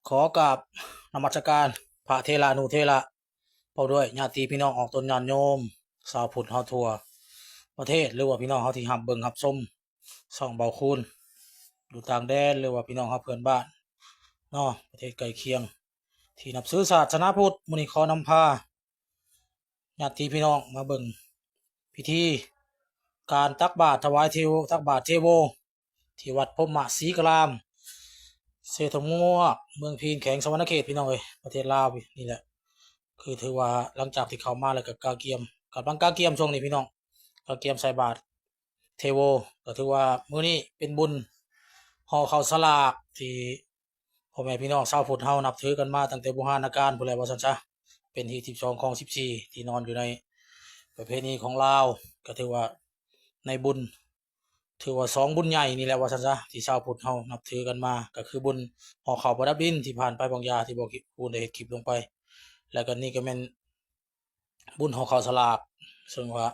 ຂໍກາບນະມັດສະການພະເຖລະອະນຸເຖລະ ພ້ອມດ້ວຍຍາດຕິພີ່ນ້ອງອອກຕົນຍາດໂຍມ ຊາວພຸດເຮົາທົ່ວປະເທດ ຫຼືວ່າພີ່ນ້ອງເຮົາທີ່ຮັບເບິ່ງຮັບຊົມຊ່ອງເບົາຄູນ ຢູ່ຕ່າງແດນ ຫຼືວ່າພີ່ນ້ອງເຮົາເພື່ອນບ້ານເນາະ ປະເທດໃກ້ຄຽງ ທີ່ນັບຖືສາສະໜາພຸດ. ມື້ນີ້ຂໍນຳພາຍາດຕິພີ່ນ້ອງມາເບິ່ງພິທີການຕັກບາດຖວາຍເທໂວ ຕັກບາດເທໂວ ທີ່ວັດພົມມະສີກະລາມ ເຊຕະມວກ ເມືອງພີນ ແຂວງສະຫວັນນະເຂດ ພີ່ນ້ອງເອີຍ ປະເທດລາວນີ້ແຫຼະ. ຄືຖືວ່າຫຼັງຈາກທີ່ເຂົ້າມາແລ້ວກໍກະກຽມ ກຳລັງກະກຽມຊ່ວງນີ້ພີ່ນ້ອງ ກະກຽມໃສ່ບາດເທໂວ. ກໍຖືວ່າມື້ນີ້ເປັນບຸນຫໍ່ເຂົ້າສະຫຼາກທີ່ ພໍ່ແມ່ພີ່ນ້ອງຊາວພຸດເຮົານັບຖືກັນມາຕັ້ງແຕ່ບູຮານນະການພຸ້ນແຫຼະວ່າຊັ້ນຊະ ເປັນຮີດສິບສອງຄອງສິບສີ່ ທີ່ນອນຢູ່ໃນປະເພນີຂອງລາວ ກໍຖືວ່າໃນບຸນ ຖືວ່າສອງບຸນໃຫຍ່ນີ້ແຫຼະວ່າຊັ້ນຊະ ທີ່ຊາວພຸດເຮົານັບຖືກັນມາ ກໍຄືບຸນຫໍ່ເຂົ້າປະດັບດິນທີ່ຜ່ານໄປບາງຢ່າ ທີ່ບໍ່ ຄູນໄດ້ເຮັດຄລິບລົງໄປ ແລ້ວກໍນີ້ກໍແມ່ນ ບຸນຫໍ່ເຂົ້າສະຫຼາກ ເຊິ່ງວ່າ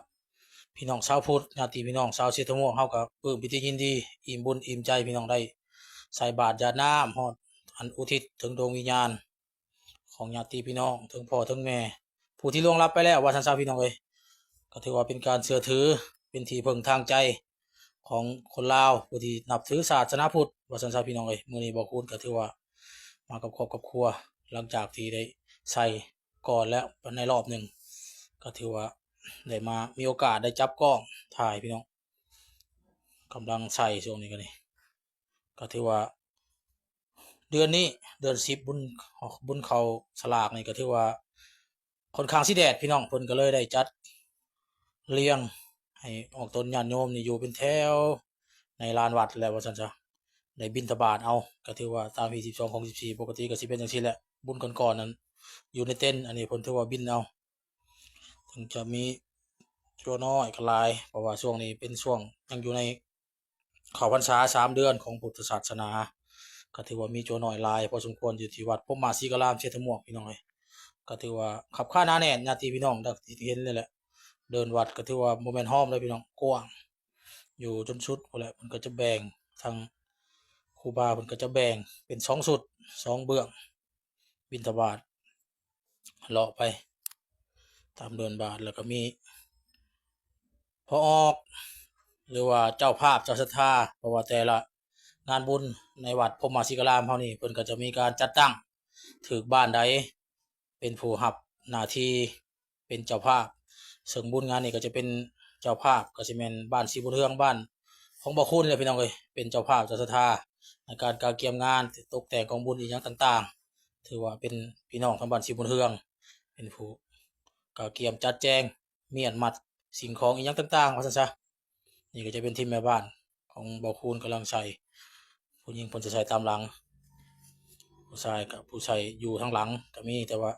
ພີ່ນ້ອງຊາວພຸດ ຍາດຕິພີ່ນ້ອງຊາວເຊຕະມວກ ເຮົາກໍປຶ້ມປີຕິຍິນດີ ອີ່ມບຸນອີ່ມໃຈ ພີ່ນ້ອງໄດ້ໃສ່ບາດຢາດນ້ຳ ຮອດອັນອຸທິດເຖິງດວງວິນຍານຂອງຍາດຕິພີ່ນ້ອງ ເຖິງພໍ່ເຖິງແມ່ ຜູ້ທີ່ລ່ວງລັບໄປແລ້ວວ່າຊັ້ນຊະ ພີ່ນ້ອງເອີຍ. ກໍຖືວ່າເປັນການເຊື່ອຖື ເປັນທີ່ເພິ່ງທາງໃຈຂອງຄົນລາວ ຜູ້ທີ່ນັບຖືສາສະໜາພຸດວ່າຊັ້ນຊະ ພີ່ນ້ອງເອີຍ. ມື້ນີ້ເບົາຄູນກໍຖືວ່າມາກັບຄອບກັບຄົວ ຫຼັງຈາກທີ່ໄດ້ໃສ່ ກ່ອນແລ້ວໃນລອບໜຶ່ງ ກໍຖືວ່າໄດ້ມາມີໂອກາດໄດ້ຈັບກ້ອງຖ່າຍພີ່ນ້ອງ ກຳລັງໃສ່ຊ່ວງນີ້ກໍນີ້ ກໍຖືວ່າເດືອນນີ້ເດືອນສິບ ບຸນ ບຸນເຂົ້າສະຫຼາກນີ້ ກໍຖືວ່າຂ້ອນຂ້າງຊິແດດພີ່ນ້ອງ ເພິ່ນກໍເລີຍໄດ້ຈັດລຽງໃຫ້ອອກຕົນຍາດໂຍມນີ້ຢູ່ເປັນແຖວ ໃນລານວັດແລ້ວວ່າຊັ້ນຊະ ໄດ້ບິນທະບາດເອົາ ກໍຖືວ່າຕາມຮີດສິບສອງຄອງສິບສີ່ ປົກກະຕິກໍຊິເປັນຈັ່ງຊີ້ແຫຼະ ບຸນກ່ອນໆນັ້ນຢູ່ໃນເຕັນ ອັນນີ້ເພິ່ນຖືວ່າບິນເອົາ ເຖິງຈະມີຈົວນ້ອຍກໍຫຼາຍ ເພາະວ່າຊ່ວງນີ້ເປັນຊ່ວງຍັງຢູ່ໃນເຂົ້າພັນສາສາມເດືອນຂອງພຸດທະສາສະໜາ ກໍຖືວ່າມີຈົວນ້ອຍຫຼາຍພໍສົມຄວນ ຢູ່ທີ່ວັດພົມມະສີກະລາມເຊຕະມວກ ພີ່ນ້ອງເອີຍ. ກໍຖືວ່າຄັບຄາໜາແໜ້ນ ຍາດຕິພີ່ນ້ອງ ດັ່ງທີ່ເຫັນນີ້ແຫຼະ ເດີ່ນວັດກໍຖືວ່າບໍ່ແມ່ນຫ້ອມເດີພີ່ນ້ອງ ກວ້າງ ຢູ່ຈົນສຸດພຸ້ນແຫຼະ ເພິ່ນກໍຈະແບ່ງ ທາງຄູບາເພິ່ນກໍຈະແບ່ງເປັນສອງຊຸດ ສອງເບື້ອງ ບິນທະບາດເລາະໄປຕາມເດີ່ນວັດ ແລ້ວກໍມີພໍ່ອອກ ຫຼືວ່າເຈົ້າພາບເຈົ້າສັດທາ ເພາະວ່າແຕ່ລະງານບຸນໃນວັດພົມມະສີກະລາມເຮົານີ້ ເພິ່ນກໍຈະມີການຈັດຕັ້ງ ຖືກບ້ານໃດເປັນຜູ້ຮັບໜ້າທີ່ ເປັນເຈົ້າພາບ ເຊິ່ງບຸນງານນີ້ກໍຈະເປັນເຈົ້າພາບ ກໍຊິແມ່ນບ້ານສີບຸນເຮືອງ ບ້ານຂອງເບົາຄູນແຫຼະພີ່ນ້ອງເອີຍ ເປັນເຈົ້າພາບເຈົ້າສັດທາ ໃນການກະກຽມງານ ຕົກແຕ່ງກອງບຸນອີ່ຫຍັງຕ່າງໆ ຖືວ່າເປັນພີ່ນ້ອງທາງບ້ານສີບຸນເຮືອງ ເປັນຜູ້ກະກຽມຈັດແຈງ ມ້ຽນມັດສິ່ງຂອງອີ່ຫຍັງຕ່າງໆ ວ່າຊັ້ນຊະ. ນີ້ກໍຈະເປັນທີມແມ່ບ້ານຂອງເບົາຄູນກຳລັງໃສ່ ຜູ້ຍິງເພິ່ນຈະໃສ່ຕາມຫຼັງ ຜູ້ຊາຍກໍ ຜູ້ໃສ່ຢູ່ທາງຫຼັງກໍມີ ແຕ່ວ່າ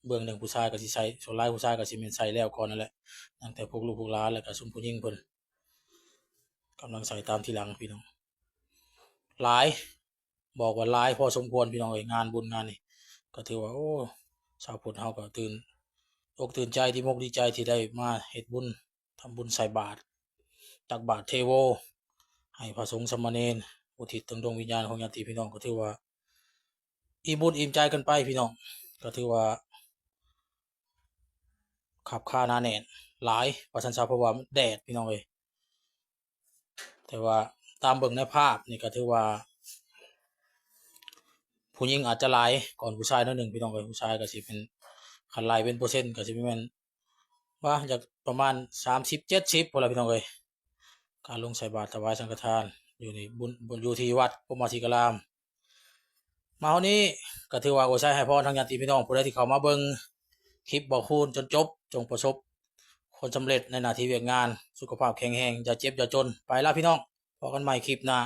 ເບື້ອງໜຶ່ງຜູ້ຊາຍກໍຊິໃສ່ ສ່ວນຫຼາຍຜູ້ຊາຍກໍຊິແມ່ນໃສ່ແລ້ວກ່ອນນັ້ນແຫຼະ ຕັ້ງແຕ່ພວກລູກພວກຫຼານ ແລ້ວກໍຊຸມຜູ້ຍິງເພິ່ນກຳລັງໃສ່ຕາມທີຫຼັງພີ່ນ້ອງ. ຫຼາຍ ບອກວ່າຫຼາຍພໍສົມຄວນພີ່ນ້ອງເອີຍ ງານບຸນງານນີ້ ກໍຖືວ່າ ໂອ້ ຊາວພຸດເຮົາກໍຕື່ນອົກຕື່ນໃຈ ດີອົກດີໃຈທີ່ໄດ້ມາເຮັດບຸນ ທຳບຸນໃສ່ບາດ ຕັກບາດເທໂວ ໃຫ້ພະສົງສາມະເນນ ອຸທິດເຖິງດວງວິນຍານຂອງຍາດຕິພີ່ນ້ອງ ກໍຖືວ່າ ອີ່ມບຸນອີ່ມໃຈກັນໄປພີ່ນ້ອງ ກໍຖືວ່າຄັບຄາໜາແໜ້ນຫຼາຍວ່າຊັ້ນຊະ ເພາະວ່າແດດພີ່ນ້ອງເອີຍ. ແຕ່ວ່າຕາມເບິ່ງໃນພາບນີ້ກໍຖືວ່າ ຜູ້ຍິງອາດຈະຫຼາຍກ່ອນຜູ້ຊາຍໜ້ອຍໜຶ່ງພີ່ນ້ອງເອີຍ ຜູ້ຊາຍກໍຊິເປັນ ຄັນໄລ່ເປັນເປີເຊັນກໍຊິແມ່ນ ວ່າຢາກປະມານສາມສິບ ເຈັດສິບພຸ້ນລະພີ່ນ້ອງເອີຍ ການລົງໃສ່ບາດຖວາຍສັງຄະທານ ຢູ່ໃນບຸນ ຢູ່ທີ່ວັດພົມມະສີກະລາມ. ມາຮອດນີ້ກໍຖືວ່າອວຍໄຊໃຫ້ພອນທາງຍາດຕິພີ່ນ້ອງ ຜູ້ໃດທີ່ເຂົ້າມາເບິ່ງຄລິບເບົາຄູນຈົນຈົບ ຈົ່ງປະສົບຜົນສຳເລັດໃນໜ້າທີ່ວຽກງານ ສຸຂະພາບແຂງແຮງ ຢ່າເຈັບຢ່າຈົນ. ໄປລະພີ່ນ້ອງ ພໍ້ກັນໃໝ່ຄລິບໜ້າ.